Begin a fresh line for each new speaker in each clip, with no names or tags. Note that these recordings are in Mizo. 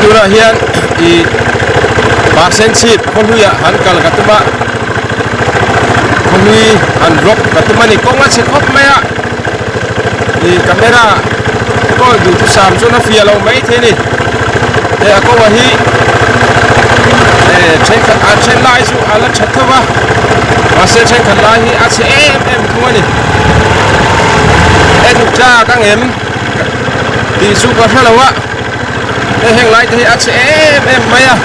Tunah hian ih Parsen chhip khawhluiah han kal ka tum a, khawhlui han vlog ka tum a ni. Kawng a chhe khawp mai a, ih camera pawh duhthusam chuan a fiah lo mai thei a ni. Hei a kawngah hi eh thenkhat a then lai chu a la tha tho va, mahse thenkhat lai hi a chhe em em thung a ni. En tlak ang em tih chu ka hre lo a, hei heng lai te hi a chhe em em mai a.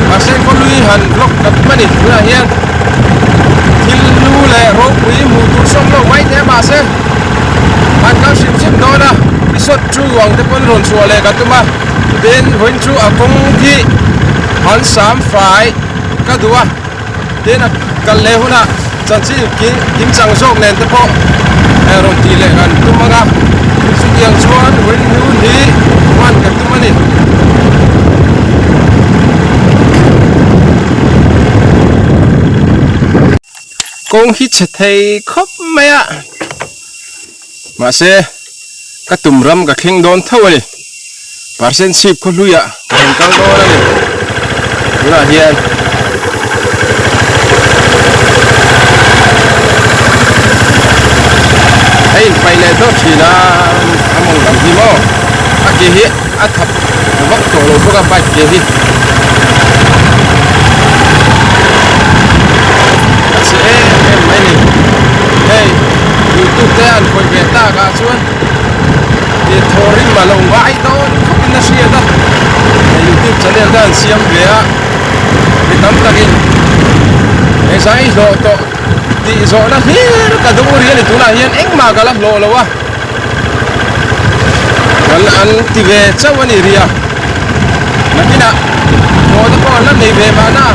Mahse khawlui han vlog ka tum a ni tunah hian. Thil lu leh ropui hmuh tur sawm lo mai te mahse an kal hrim hrim dawn a, episode 2 ang te pawn rawn chhuah leh ka tum a, tin vawiin chu a kawng khi an sam fai ka duh a, tin a kal leh hunah chanchin kim chang zawk nen te pawh rawn tih leh kan tum ang a, chutiang chuan vawiin hun hi hman ka tum a ni. Kawng hi chhe thei khawp mai a, mahse ka tum ram ka thleng dawn tho a ni. Percent chhip khaw hluiah ka rawn kal dawn a ni. Tunah hian a inpaih leh dawt thin a, a mawng lam hi maw a ke hi a thap vak tawh lo bawk a bike ke hi a chhe em em mai ni hei youtube te an khawih ve tak ah chuan ih thaw rim a lo ngai dawn khawp in a hriat a hei youtube channel te an siam ve a mi tam takin hei zai hlawh tawh tih zawhna hlir ka dawng ri a ni tunah hian engmah ka la hlawh lo a. Kan an ti ve chauh a ni ri a, nakinah hlawh te pawh an la nei ve mahna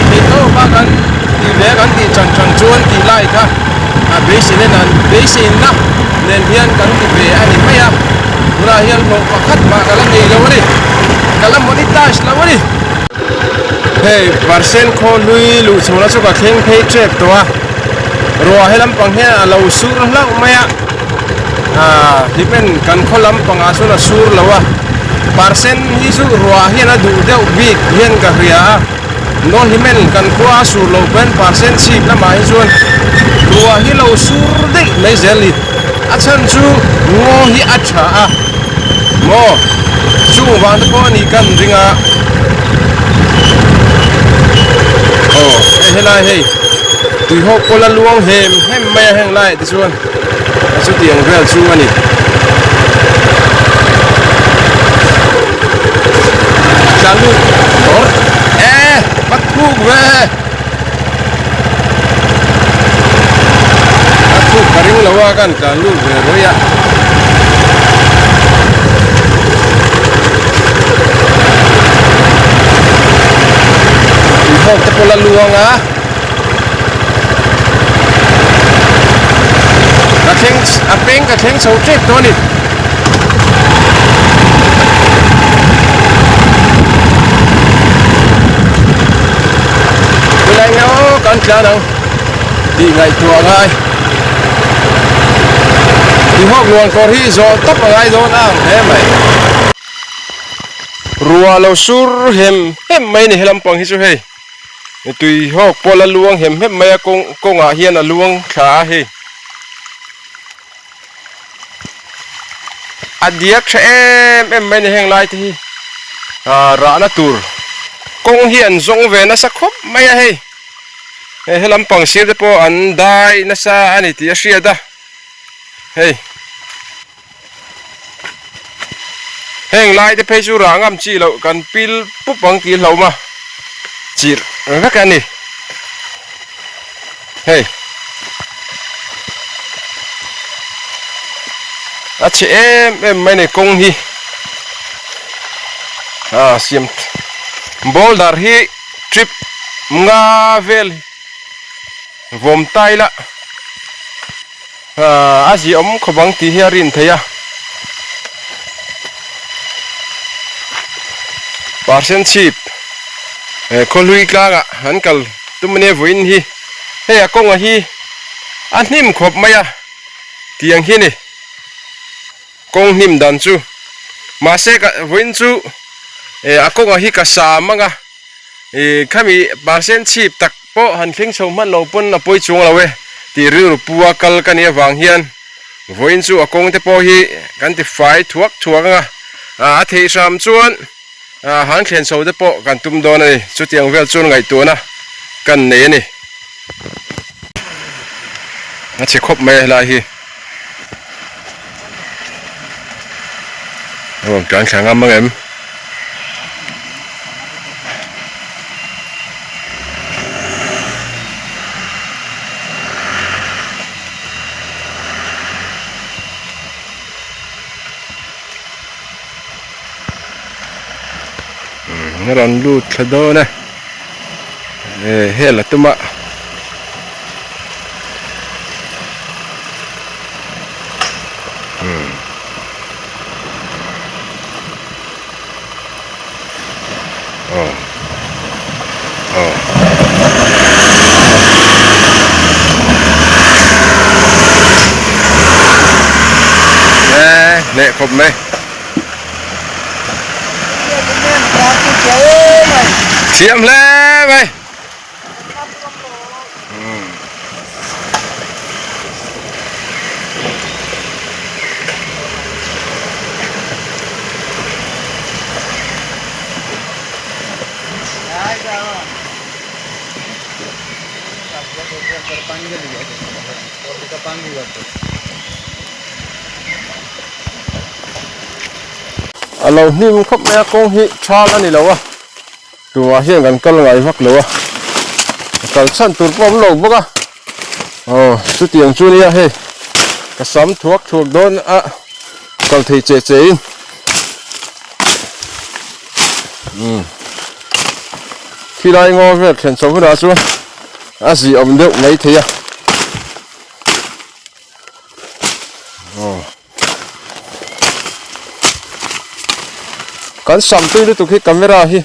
theih tawp a kan tih ve a kan tih chang chang chuan tih lai kha a beisei nen an beiseina nen hian kan ti ve a ni mai a, tunah hian hlawh pakhat mah ka la nei lo a ni, ka la monetize lo a ni. Hei Parsen khawhlui luh chhunna chu ka thleng phei tep tawh a, ruah he lampang hian a lo sur hlauh mai a. Aaa hlimen kan khaw lampangah chuan a sur lo a, percent hi chu ruah hian a duh deuh bik hian ka hria a, no hlimen kan khua a sur loh pawn percent chhip lamah hi chuan ruah hi lo sur daih mai zel ni, a chhan chu ngaw hi a tha a maw chung vang te pawh a nih kan ring a, aw hei helai hei tuihawk pawh la luang hem hem mai a heng laiah te chuan. A chutiang vel chu a ni. Tlan lut tawrh e va thuk ve. A thuk ka ring lo a kan tlan lut ve rawih a. Tuihawk te pawh la luang a. Ka thleng a peng ka thleng chho tep tawh a ni. Khulai nge aw kan tlan ang tih ngaihtuah a ngai. Tihawk luan kawr hi zawh tawp a ngai dawn ang hle mai. Ruah lo sur hem hem mai a ni he lampang hi chu hei. Tui hawk pawh la luang hem hem mai a kawng kawngah hian a luang thla a hei. A diak tha em em mai a ni heng lai te hi ah rahna tur kawng hi an zawng ve nasa khawp mai a hei. Hei he lampang sir te pawh an dai nasa a ni tih a hriat a hei. Heng lai te phei chu rah ngam chi loh kan pil pup ang tih hlauh ma chirh vek a ni hei a chhe em em mai ni kawng hi a siam boulder hi trip nga vel vawm tai la. A ziahawm khawp ang tih hi a rin theih a. Parsen chhip khawhlui tlangah an kal tum ania vawiin hi. Hei a kawnga hi A hnim khawp mai a tiang hi ni kawng hnim dan chu mahse ka vawiin chu eh a kawngah hi ka sa mang a ih khami percent chhip tak pawh han thleng chho hman lo pawn a pawi chuang lo e tih rilru pu a kal ka nih avang hian vawiin chu a kawng te pawh hi kan ti fai thuak thuak ang a a theih hram chuan. Han thlen chho te pawh kan tum dawn a ni. Chutiang vel chuan ngaihtuahna kan nei a ni. A chhe khawp mai a helai hi. A rawn tlan thla ngam ang em? A rawn lut thla dawn a eh hel a tum a umm aw aw eh hneh khawp mai. Thiam hle mai. A lo hnim khawp mai a kawng hi thal a ni lo a tumah hian kan kal ngai vak lo a a kal chhan tur pawh a awm lo bawk a aw chutiang chu nia hei ka sam thuak thuak dawn a kal thei che che in umm khilai ngaw vel thlen chho hunah chuan a zih awm deuh mai thei a. Kan sam tui lutuk hi camera hi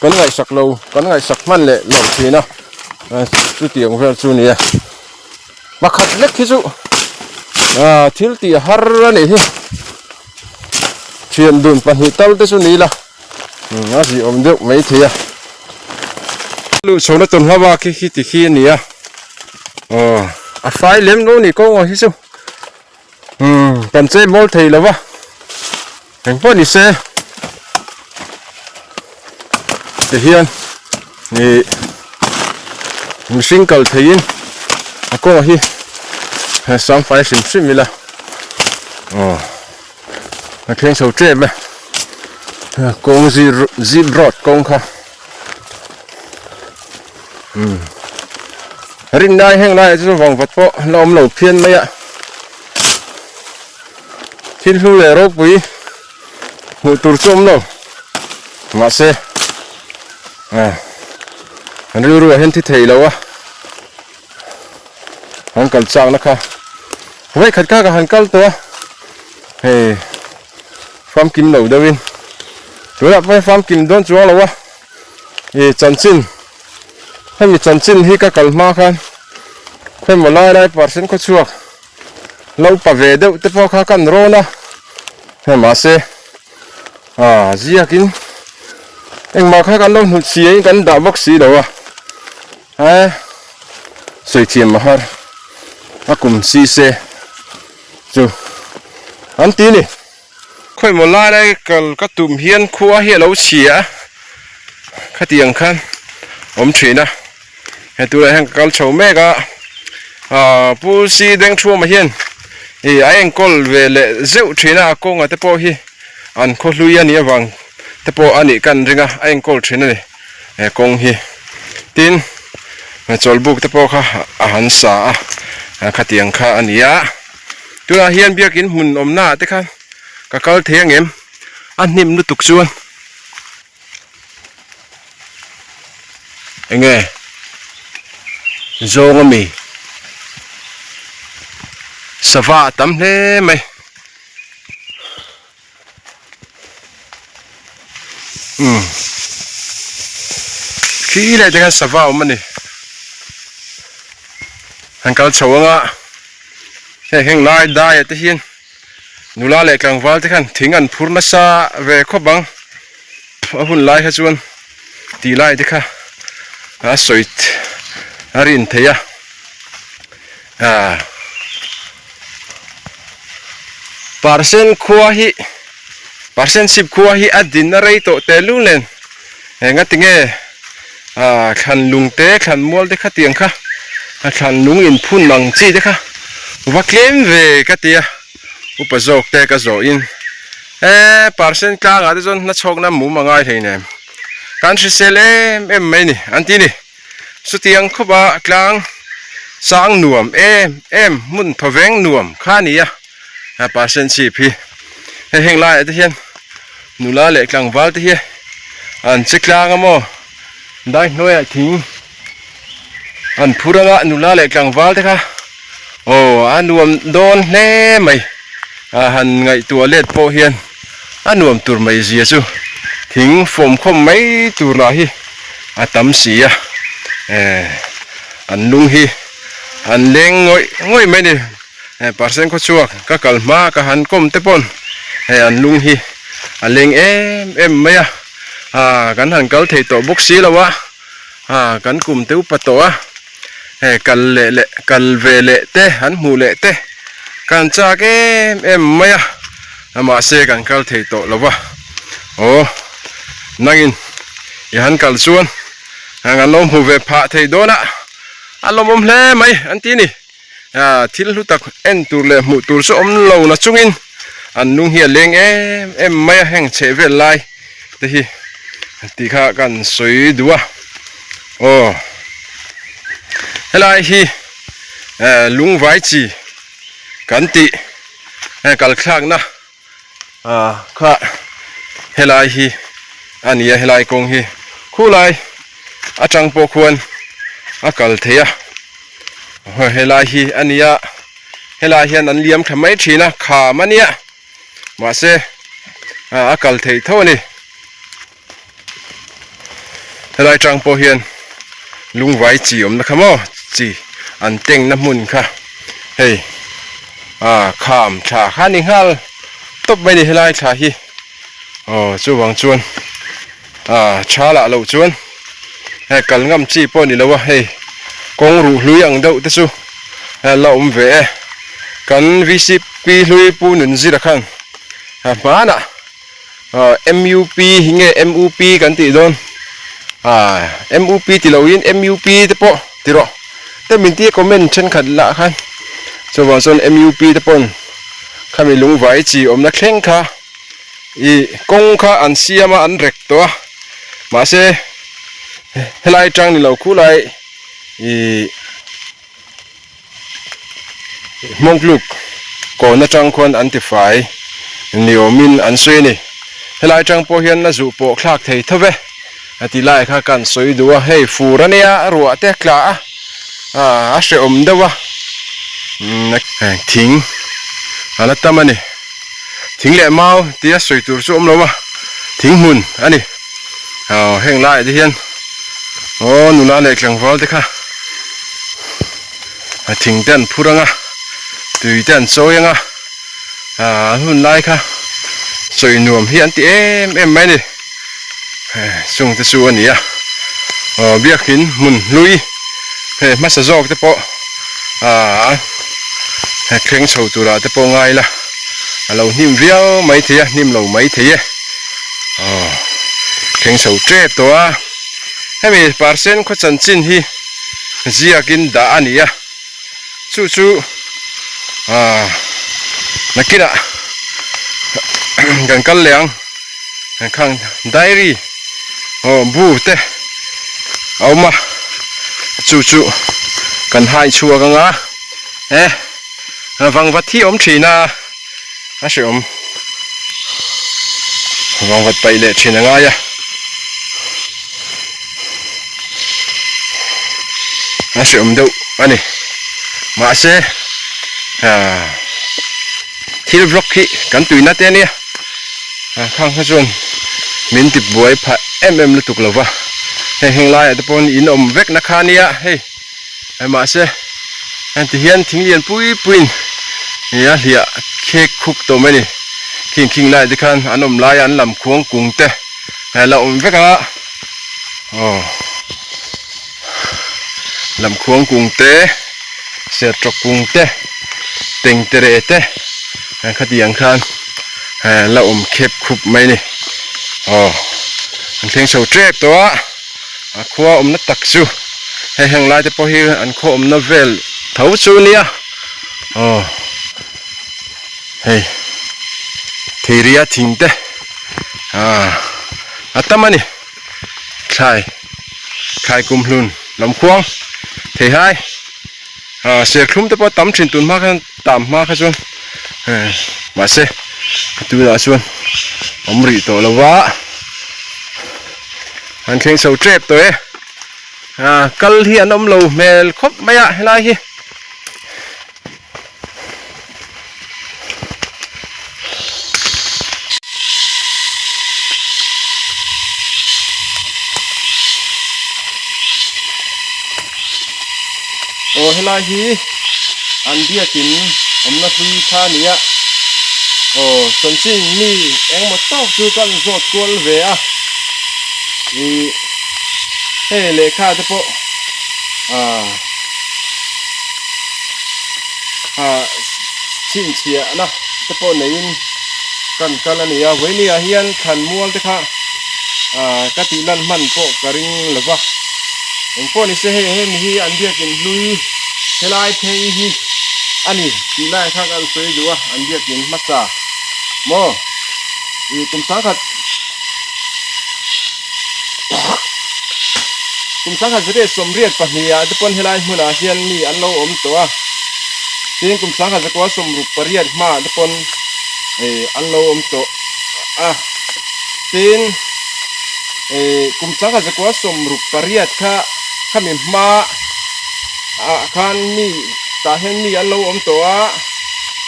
kan ngaihsak lo kan ngaihsak hman leh loh thin a chutiang vel chu nia pakhat lek hi chu ah thil tih har a nih hi thian dun pahnih tal te chu ni la a zih awm deuh mai thei a luh chhohna tawn hma bak hi khi ti khi a ni a aw a fai lem lo ni kawngah hi chu umm kan chei mawl thei lo va eng pawh ni se ti hian ih mihring kal theiin a kawngah hi sam fai hrim hrim ila aw a thleng chho tep e kawng zip road kawng kha umm rin lai heng laiah chuan vangvat pawh la awm lo phian mai a thil hlu leh ropui hmuh tur chu awm lo mahse ah an rilru ah hian thi thei lo a an kal chak na kha vawikhat kha ka han kal tawh a hei famkim lo deuh in tunah pawh hian famkim dawn chuang lo a ih chanchin hemi chanchin hi ka kal hma khan khawimaw lai lai percent khaw chhuak lo pa ve deuh te pawh kha kan rawn a hei mahse ah ziak in engmah kha kan lo hnut si in kan dah bawk si lo a eh sawi thiam a har a kum si se chu an ti ni. Khawimaw lai lai kal ka tum hian khua hi a lo chhia a, khatiang khan awm thin a, he tunah hian ka kal chho mek a, aaa Pu Si Dengthuama hian ih a enkawl ve leh zeuh thin a, a kawnga te pawh hi an khaw hlui a nih avang te pawh a nih kan ring a, a enkawl thin a ni he kawng hi. Tin, chawlhbuk te pawh kha a han sa a, khatiang kha a ni a. Tunah hian biakin hmun awmna ah te khan ka kal thei ang em? A hnim lutuk chuan enge zawng ami sava a tam hle mai. Umm khi leh te khan sava a awm a ni. Han kal chho anga hei heng lai dai ah te hian nula leh tlangval te khan thing an phur nasa ve khawp ang a hun lai kha chuan tih lai te kha a sawi a rin theih a ah Parsen khua hi Parsen chhip khua hi a din a rei tawh tehlul nen Enga tinge ah thlan lung te thlan mual te khatiang kha a thlan lung in phun ang chi te kha va tlem ve ka ti a upa zawk te ka zawh in e percent tlang ah te chuan hna chhawk na mum a ngai hlei nem kan hrisel em em mai ni an ti ni chutiang khawp a tlang sang nuam em em hmun thawveng nuam kha a ni a percent chhip hi hei heng laiah te hian. Nula leh tlangval te hi an che tlang a maw dai hnuaiah thing an phur anga nula leh tlangval te kha aw a nuam dawn hle mai a han ngaihtuah let pawh hian a nuam tur mai zia chu thing fawm khawm mai tur lah hi a tam si a eh an lung hi an leng ngawih ngawih mai a ni. He percent khaw chhuak ka kal hma ka han kawm te pawn hei an lung hi a leng em em mai a ah kan han kal thei tawh bawk si lo a ah kan kum te upa tawh a hei kal leh leh kal ve leh te an hmuh leh te kan chak em em mai a mahse kan kal thei tawh lo va aw nangin i han kal chuan an lo hmu ve phah thei dawn a a lawmawm hle mai an ti a ni. Ah thil hlu tak en tur leh hmuh tur chu awm lo na chungin an lung hi a leng em em mai a heng chheh vel lai te hi tih kha kan sawi duh a aw helai hi eh lungvai chi kan tih eh kal thlakna ah kha helai hi a ni a helai kawng hi khulai atang pawh khuan a kal thei a. Helai hi a nia helai hian an liam tha mai thin a kham a nia mahse a kal theih tho a ni helai tang pawh hian lungvai chi awmna kha maw chi an tengna hmun kha hei ah kham thla kha a ni nghal tawp mai a ni helai thla hi aw chuvang chuan. Ah tha lah loh chuan hei kal ngam chi pawh ni lo a hei kawng ruh hlui ang deuh te chu a la awm ve e kan vcp hlui pu Nunzira khan a hmanah ah mup hi nge mup kan tih dawn ah mup ti loin mup te pawh ti rawh te min tia comment thenkhat lah khan chuvang chuan mup te pawn khami lungvai chi awmna thleng kha. Ih kawng kha an siam a an rek tawh a mahse helai tang ni lo khulai ih hmawngtluk kawn atang khuan an ti fai ni awmin an sawi a ni helai tang pawh hian a zuh pawh thlak thei tho ve a ti lai kha kan sawi duh a hei fur a nia ruah te a tla a ah a hrehawm deuh a thing a la tam a ni. Thing leh mau tia sawi tur chu awm lo a, thing hmun a ni. Aw heng laiah te hian aw nula leh tlangval te kha a thing te an phur ang a, tui te an chawi ang a, ah an hun lai kha sawi nuam hi an ti em em mai a ni. Chung te chu a ni a, aw biakin hmun hlui hei hmasa zawk te pawh ah thleng chho turah te pawh ngai la a lo hnim viau mai thei a hnim lo mai thei e aw thleng chho tep tawh a hemi percent khaw chanchin hi ziakin dah a ni a chu chu ah nakinah kan kal leh ang. Khang diary aw bu te a awm a chu chu kan hai chhuak ang a e vangvat hi a awm thin a a hrehawm vangvat paih leh thin a ngai a. A hrehawm deuh a ni mahse ah thil vlog hi kan tuina te ania ah khang kha chuan min ti buai phah em em lutuk lo va hei heng laiah te pawh in awm vek na kha ania hei mahse. Heng hian thing lian pui puiin ih a hliah khek khup tawh mai a ni. Khing khing lai te khan an awm laia an lam khuang kung te a la awm vek a aw lam khuang kung te sertawk kung te tengtere te khatiang khan la awm khep khup mai a ni aw an thleng chho tep tawh a. A khua awmna tak chu hei heng lai te pawh hi an khaw awmna vel tho chu nia aw hei theiria thing te ah a tam a ni thlai thlai kumhlun lamkhuang theihai ah serthlum te pawh a tam thin tun hma khan tam hma kha chuan mahse tunah chuan awm rih tawh lo va. An thleng chho tep tawh e. Ah kal hi an awm lo hmel khawp mai a helai hi. Aw helai hi an biakin awmna hlui kha a ni a. Aw chanchin mi engemaw tawk chu kan zawt kual ve a. Ih hei lehkha te pawh ah ah chhinchhiahna te pawh neiin kan kal a ni a. Vawinia hian thlan mual te kha ah ka tih lan hman pawh ka ring lo va. Engpawh ni se hei hemi hi an biakin hlui helai phei hi a ni tih lai kha kan sawi duh a an biakin hmasa maw ih kum sangkhat kum sangkhat zariat sawmriat pahnih ah te pawn helai hmunah hian mi an lo awm tawh a tin kum sangkhat zakua sawmruk pariat hmaah te pawn ih an lo awm tawh a tin. Ih kum sangha zakua sawmruk pariat kha khami hma ah khan mi tah hian mi an lo awm tawh a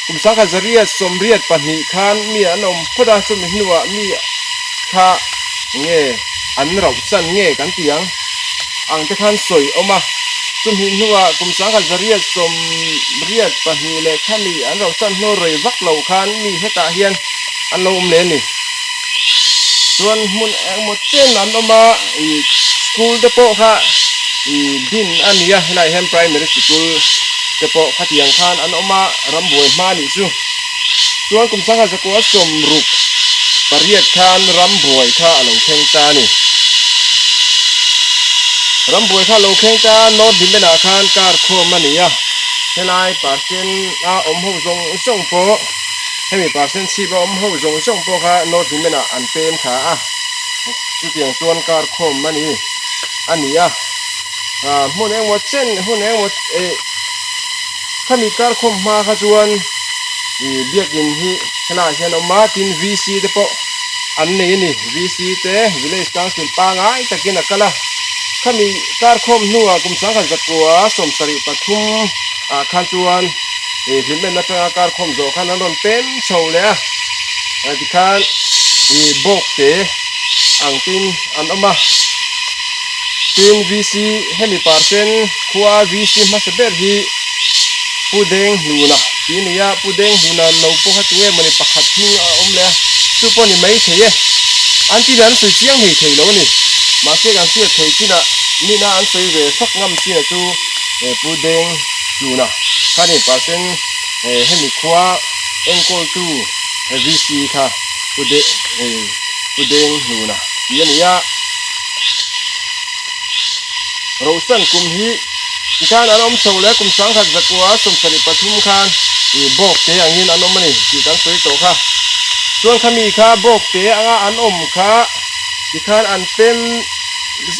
kum sangha zariat sawmriat pahnih khan mi an awm phawt a chumi hnuah mi kha nge an rauh chan nge kan ti ang ang te khan sawi awm a chumi hnuah kum sangha zariat sawmriat pahnih leh khami an rauh chan hnu rei vak lo khan mi hetah hian an lo awm leh a ni. Chuan hmun engemaw chen an awm a ih school te pawh kha ih din a ni a helaiah hian primary sikul te pawh khatiang khan an awm a rambuai hma a nih chu. Chuan kum sangha zakua sawmruk pariat khan rambuai kha a lo thleng ta a ni. Rambuai kha a lo thleng ta a North Hlimen-ah khan kar khawm a ni a helai percent a awm ho zawng zawng pawh. Hemi percent chhip a awm ho zawng zawng pawh kha North Hlimen ah an pem thla a, chutiang chuan kar khawm a ni a ni a, ah hmun engemaw chen hun engemaw eh khami kar khawm hma kha chuan ih biakin hi helaiah hian a awm a, tin VC te pawh an nei a ni, VC te Village Council pangai takin a kal a, khami kar khawm hnuah kum sangkhat zakua 73 ah khan chuan. Ih hlimmen atanga kar khawm zawh khan an rawn pem chho leh a tikhan ih bawk te ang tin an awm a tin VC hemi percent khua VC hmasa ber hi Pu Denghluna tih a ni a Pu Denghluna lo pawh kha tunge mawni pakhat hming a awm leh a chu pawh ni maithei e an tin an sawi chiang thei thei lo a ni mahse kan hriat thei chinah nina an sawi ve fak ngam chinah chu Pu Denghluna. Khani percent hemi khua enkawltu VC kha Pu Pu Denghluna tih a ni a. Rohsan kum hi tikhan an awm chho leh kum sangkhat zakua 73 khan ih bawk te angin an awm a ni tih kan sawi tawh kha. Chuan khami kha bawk te anga an awm kha tikhan an pem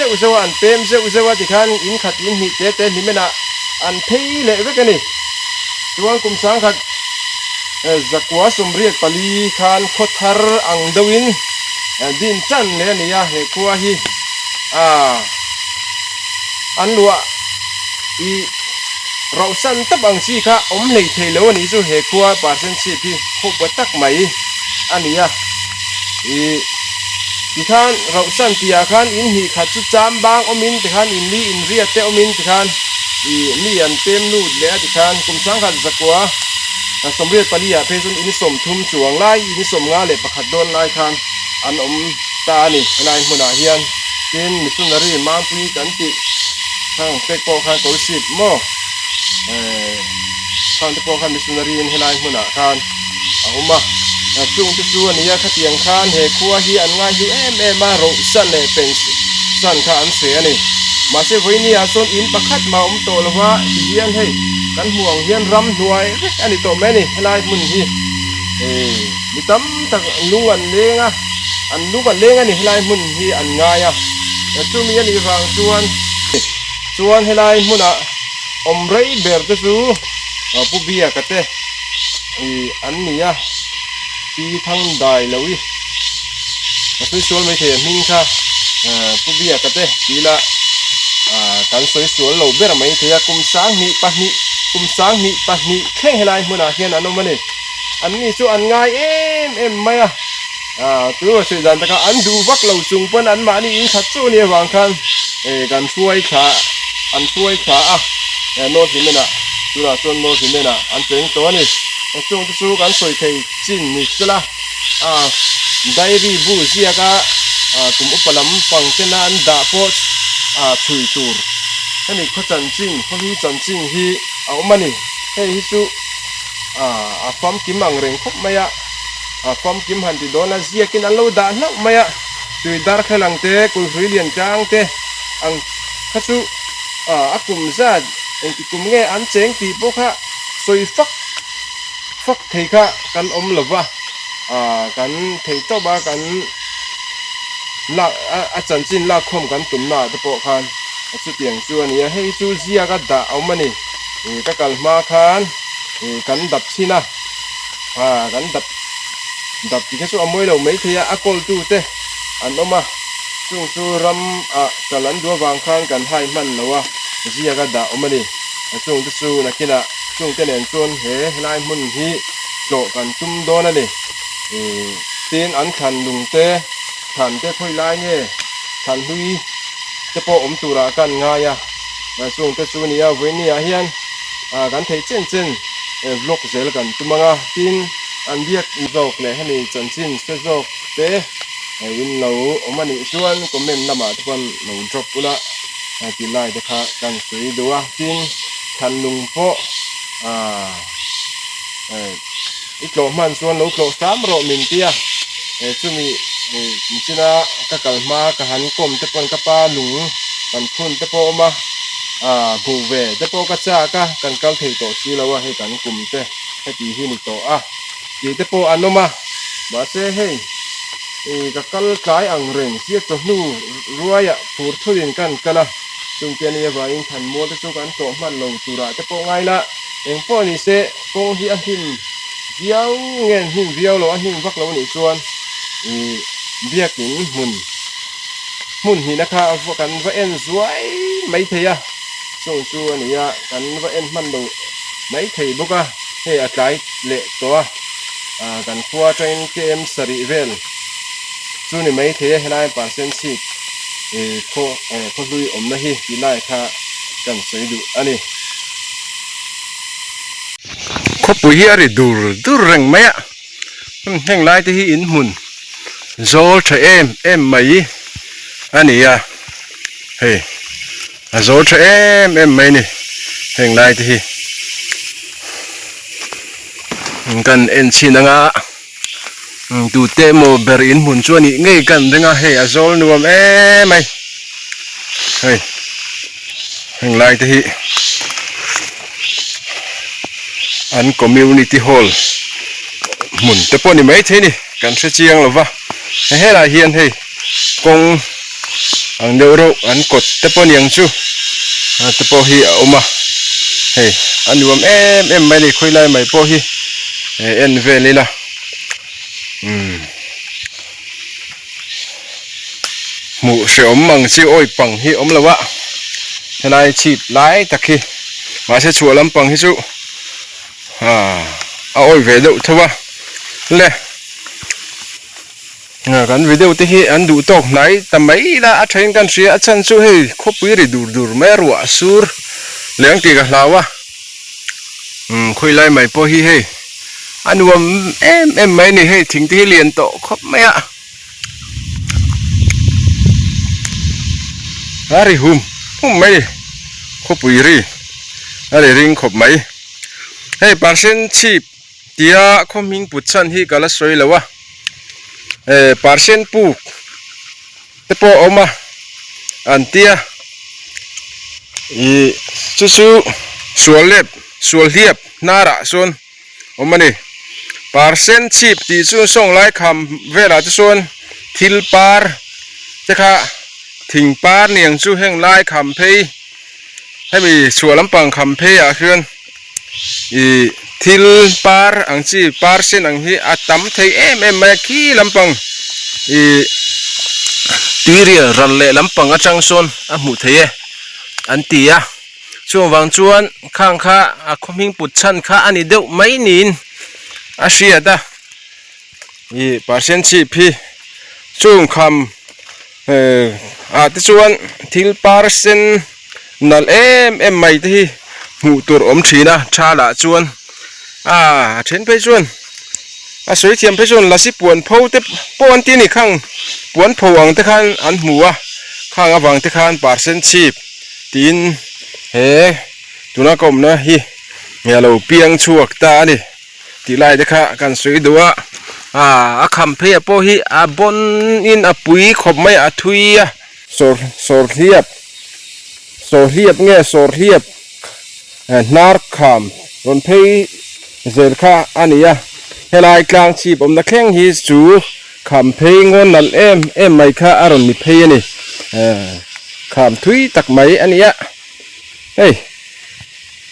zeuh zeuh a, an pem zeuh zeuh a tikhan in khat in hnih te te hlimenah An phei leh vek a ni. Chuan kum sangkhat zakua 84 khan khaw thar ang deuhin din tan leh a ni a, he khua hi an luah i rauhsan tawp ang chi kha awm hlei thei lo a nih chu he khua percent chhip hi khawpa tak mai a ni a. Ih tikhan rauhsan tihah khan in hnih khat chu cham bang awmin tikhan in li in riat te awmin tikhan. Ih mi an pem lut leh a tikhan kum 1900 84 ah phei chuan in 30 chuang lai in 51 dawn lai khan an awm ta a ni helai hmunah hian tin missionary Mangpui kan tih khang te pawh khan kawlsip maw eh khang te pawh khan missionary in helai hmunah khan a awm a chung te chu a ni a khatiang khan he khua hi an ngaihlu em em a roh san leh pen san kha an sawi a ni mahse vawiini ah sawn in pakhat mah a awm tawh lo va tihian hei kan hmuh ang hian ramhnuai vek a ni tawh mai a ni helai hmun hi eh mi tam tak lung an leng a an lung an leng a ni helai hmun hi an ngai a chumi a nih vang chuan chuan helai hmunah awm rei ber te chu Pu Biaka te ih an ni a Pi Thangdai lo i a sawi sual maithei a hming kha Pu Biaka te tih ila ah kan sawi sual lo ber maithei a kum 2002 kum 2002 thleng helai hmunah hian an awm a ni an ni chu an ngai em em mai a ah tuna sawi dan taka an duh vak lo chung pawn an mahni in khat chu a nih avang khan eh kan hruai thla an hruai thla a eh North Hlimen ah tunah chuan North Hlimen ah an cheng tawh a ni chung te chu kan sawi thei chin ni sela ah diary bu ziak a ah kum upa lam pang tena an dah pawh ah chhui tur hemi khaw chanchin khaw hlui chanchin hi a awm a ni hei hi chu ah a famkim ang reng khawp mai a a famkim han ti dawn a ziakin an lo dah hlauh mai a tui darthlalang te kulhrui lian tlang te ang kha chu ah a kum zat engti kum nge an cheng tih pawh kha sawi fak fak thei kha kan awm lo va ah kan thei tawp a kan lak a chanchin lak khawm kan tum na ah te pawh khan chutiang chu a ni a hei chu ziak a dah a awm a ni ih ka kal hma khan ih kan dap chhin a ah kan dap dap tih kha chu a mawi lo maithei a a kawl tu te an awm a chung chu ram ah kal an duh avang khan kan hai hman lo a ziak a dah awm a ni chung te chu nakinah chung te nen chuan he helai hmun hi tlawh kan tum dawn a ni ih tin an thlan lung te thlan te khawi lai nge thlan hlui te pawh awm turah kan ngai a chung te chu a ni a vawiini ah hian ah kan theih chen chen vlog zel kan tum ang a tin an biak zawk leh hemi chanchin hre zawk te in lo awm a nih chuan comment lamah te pawn lo drop ula ti lai te kha kan sawi duh a tin thlanlung pawh ah i tlawh hman chuan lo tlawh hram rawh min tia chumi china ka kal hma ka han kawm te pawn ka pa lung kan phun te pawh a awm a ah hmuh ve te pawh ka chak a kan kal thei tawh si lo a hei kan kum te heti hi ni tawh a tih te pawh an awm a mahse hei ih ka kal tlai ang reng sia chawhnu ruaiah phur thulin kan kal a chungte a nih avangin thanmual te chu kan tlawh hman lo turah te pawh ngai la engpawh ni se kawng hi a hnim viau nge hnim viau lo a hnim vak lo anih chuan ih biakin hmun hmun hnihna kha kan va en zuai mai thei a chung chu a ni a kan va en hman lo mai thei bawk a hei a tlai leh tawh a ah kan khua atangin km sarih vel chu ni mai thei a helai percent chhip ih khaw eh khaw hlui awmna hi tih lai kha kan sawi duh a ni. Khawpui hi a ri dur dur reng mai a heng lai te hi in hmun zawl tha em em mai a ni a hei a zawl tha em em mai a ni heng lai te hi kan en chhin anga tute emaw ber in hmun chu a nih ngei kan ring a hei a zawl nuam em mai hei heng lai te hi an community hall hmun te pawh a ni maithei a ni kan hre chiang lo va he helaiah hian hei kawng ang deuh reuh an kawt te pawh a ni ang chu a te pawh hi a awm a hei a nuam em em mai a ni khawilai mai pawh hi en vel ila umm hmuh hreawm ang chi awi pang hi awm lo a helai chhip lai tak hi mahse chhuah lampang hi chu ah a awi ve deuh tho a le kan video te hi an duh tawk hnai ta mai ila a thain kan hria a chhan chu hei khawpui ri dur dur mai a ruah a sur. leh ang tih ka hlau a umm khawi lai mai pawh hi hei a nuam em em mai a ni hei thing te hi lian tawh khawp mai a a ri hum hum mai a ni khawpui ri a ri ring khawp mai hei percent chhip tia khaw hming put chhan hi ka la sawi lo a eh percent puk te pawh a awm a an tia ih chu chu sual lep sual hliap hnar ah sawn awm a ni percent chhip tih chu sawng lai kham velah te chuan thil par te kha thing par niang chu heng lai kham phei hemi chhuah lampang kham phei ah hian ih thil par ang chi par sen ang hi a tam thei em em mai a khi lampang ih tuirial ral leh lampang atang sawn a hmuh theih e an ti a chung vang chuan khang kha a khaw hming put chhan kha a ni deuh mai niin a hriat a ih percent chhip hi chung kham eh ah te chuan thil par sen nalh em em mai te hi hmuh tur awm thin a tha lah chuan ah a then phei chuan a sawi thiam phei chuan lasi puan pho te pawh an ti a ni khang puan pho ang te khan an hmu a khang avang te khan percent chhip tiin he tuna ka awmna hi a lo piang chhuak ta a ni. Tih lai te kha kan sawi duh a ah a kham phei ah pawh hi a bawn in a pui khawp mai a thui a. Sawr sawr hliap sawr hliap nge sawr hliap hnar kham rawn phei zel kha a ni a helai tlang chhip awmna thleng hi chu kham phei ngawn nalh em em mai kha a rawn ni phei a ni kham thui tak mai a ni a hei.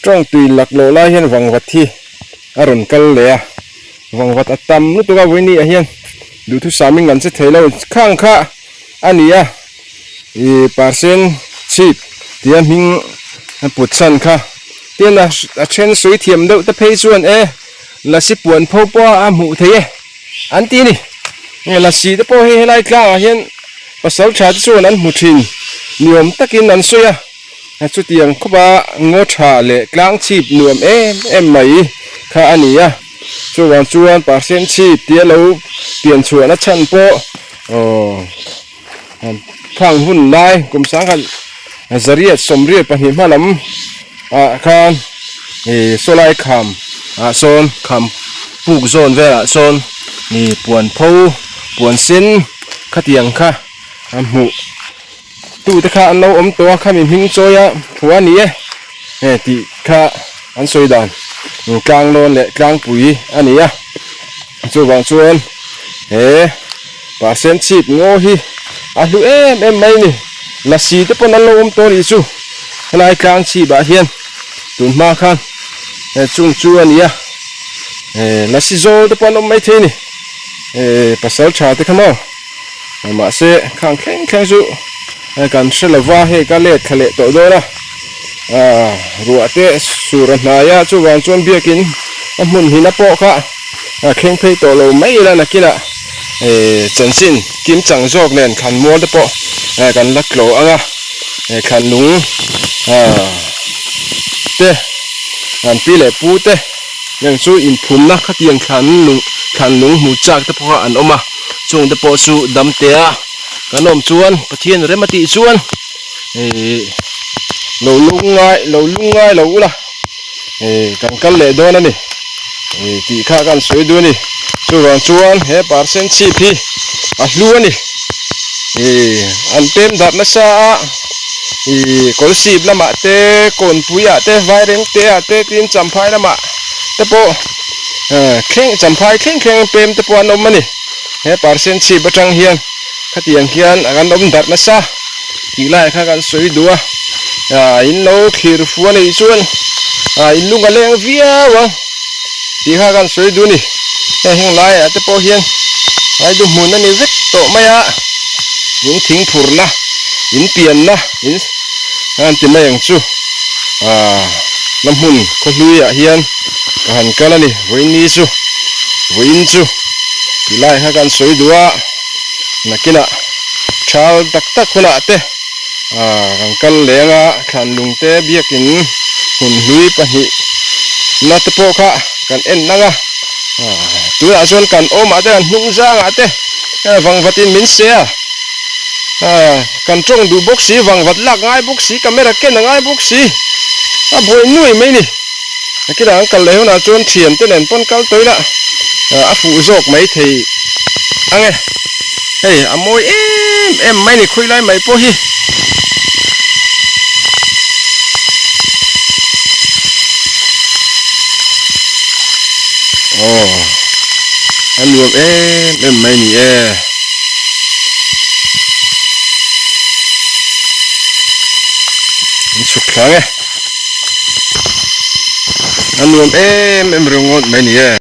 Tawng tui lak loh lai hian vangvat hi a rawn kal leh a, vangvat a tam lutuk a vawiin ah hian duhthusam in kan che thei lo khang kha a ni a ih percent chhip tia hming a put chhan kha tin a a then sawi thiam deuh te phei chuan e lasi puan pho pawh a hmuh theih e an ti a ni nge lasi te pawh hei helai tlangah hian pasal tha te chuan an hmu thin ni awm takin an sawi a. Chutiang khawpa ngaw tha leh tlang chhip nuam em em mai kha a ni a, chuvang chuan percent chhip tia lo pian chhuahna chhan pawh aww khang hun lai kum sangkhat zariat sawmriat pahnih hma lam ah khan ih sawlai kham ah sawn kham puk zawn velah sawn ih puan pho puan sen khatiang kha a hmuh. Tute kha an lo awm tawh a khami hming chawi a thu a ni e he tih kha an sawi dan tlang lawn leh tlangpui a ni a chuvang chuan he percent chhip ngaw hi a hlu em em mai a ni lasi te pawn an lo awm tawh a nih chu helai tlang chhip ah hian tun hma khan he chung chu a ni a he lasi zawl te pawh an awm maithei a ni he pasal tha te kha maw. Mahse khang thleng thleng chu kan hre lo va hei ka let thla leh tawh dawn a ah ruah te sur a hnai a chuvang chuan biakin a hmun hina pawh kha a thleng phei tawh lo mai ila nakinah eh chanchin kim chang zawk nen thlan mual te pawh kan la tlawh ang a thlan lung ah te an pi leh pu te Heng chu inphumna khatiang thlan lung thlan lung hmu chak te pawh kha an awm a, chung te pawh chu dam te a kan awm chuan Pathian rem a tih chuan ihh lo lungngai lo lungngai lo ula ihh kan kal leh dawn a ni ihh tih kha kan sawi duh a ni chuvang chuan he percent chhip hi a hlu a ni ihh an pem darh nasa a. Ih kawlsip lamah te kawnpui ah te vaireng te ah te tin champhai lamah te pawh eh thleng champhai thleng thleng pem te pawh an awm a ni he percent chhip atang hian khatiang hian an awm darh nasa tih lai kha kan sawi duh a ah in lo thlir fu a nih chuan ah in lung a leng viau ang tih kha kan sawi duh a ni heng heng laiah te pawh hian haidu hmun a ni vek tawh mai a in thing phurna in pianna in an ti mai ang chu ah la hmun khawhlui ah hian ka han kal a ni vawiin ni chu vawiin chu ti lai kha kan sawi duh a nakinah thal tak tak hunah te ah kan kal leng a thlan lung te biakin. Hmun hlui pahnih na te pawh kha kan en ang a, tunah chuan kan awmah te kan hnung zangah te vangvat in min se a, kan tawng duh bawk si vangvat lak ngai bawk si camera ken a ngai bawk si a buai nuai mai ni. Nakinah an kal leh hunah chuan thian te nen pawn kal tawih lah a fuh zawk mai thei ang e. Hei a mawi em em mai ni khawi lai mai pawh hi. Aw a nuam em em mai ni e. An chhuk thla ang e. A nuam em em ringawt mai ni e.